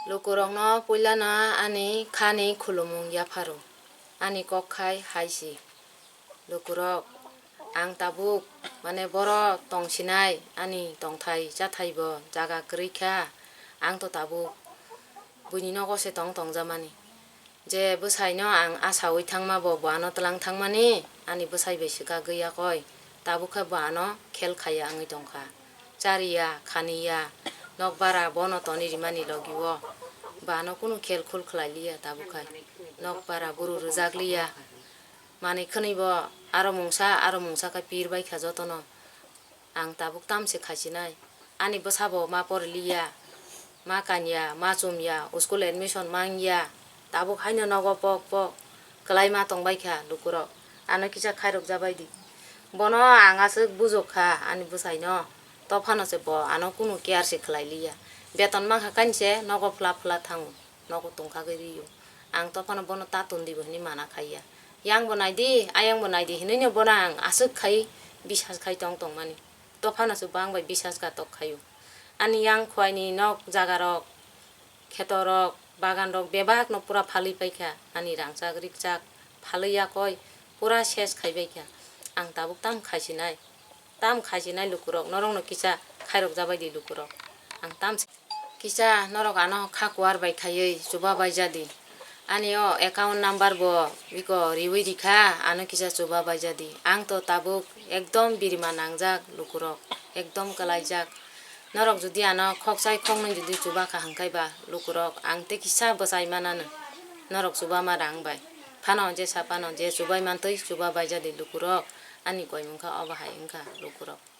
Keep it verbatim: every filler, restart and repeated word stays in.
Lukurokno puilano ani khani khulumung yapharo. Ani kok khai hai si, lukurok, ang tabuk, mane, boro tongsinai, ani tongthai chathaibo jaga kwrwi kha. Ang to tabuk buini nogo se tong tongjamani. Je bwsaino ang asaui thangma bo, bo ano twlang thangmani, ani bwsai bai swkagwi yakoi, tabuk khe bo ano khel khaiya wngwi tongkha. Chariya, khaniya, nokbara bono toni rimani logio, bo ano kunu khel khul khlai liya tabuk khai. Nokbara buru rwjak liya, manwi khwnwi bo aro mungsa, aro mungsa khe pir bai kha jotono. Ang tabuk tamse khaisinai. Ani bwsabo ma poriliya, ma kanya, ma chumya, school admission mangya. Tabuk haino nogo pok pok kwlai ma tongbai kha lukurok. Ano kisa khairok jabai di. Bono ang aswk bujok kha ani bwsaino. Tophano se bo ano kunu care se khlai liya. Beton mankha kainse nogo phla phla thango. Nogo tongkhagwi rio. Ang tophano bono ta tondi bo hinwi mana khaiya. Yang bo naidi, ayang bo naidi hinwino bono ang aswk khai bisas khai tong tongmani. Tophano se bo ang bai bisas gatok khaio. Ani yang khwlaini nok jagarok, khetorok, baganrok bebakno pura phalwi paikha. Ani rangchak rikchak phalwi yakoi pura ses khaibaikha. Ang tabuk tam khaisinai. Tam khaisinai lukurok, norokno kisa khairok jabai di lukurok. Ang tam kisa norok ano kha kuar bai khaiwi chuba bai jadi. Ani o account number bo biko riwi rikha, ano kisa chuba bai jadi. Ang to tabuk ekdom birima nangjak lukurok, ekdom kwlaijak. Norok jodi ano khokchai khoknwi jodi chuba kha hwnkhe ba lukurok, ang tei kisa bwchai manano norok chuba ma rang bai. Phano je sa phano je chubai mantwi chuba bai jadi lukurok, ani koimung kha obo hai wngkha lukurok.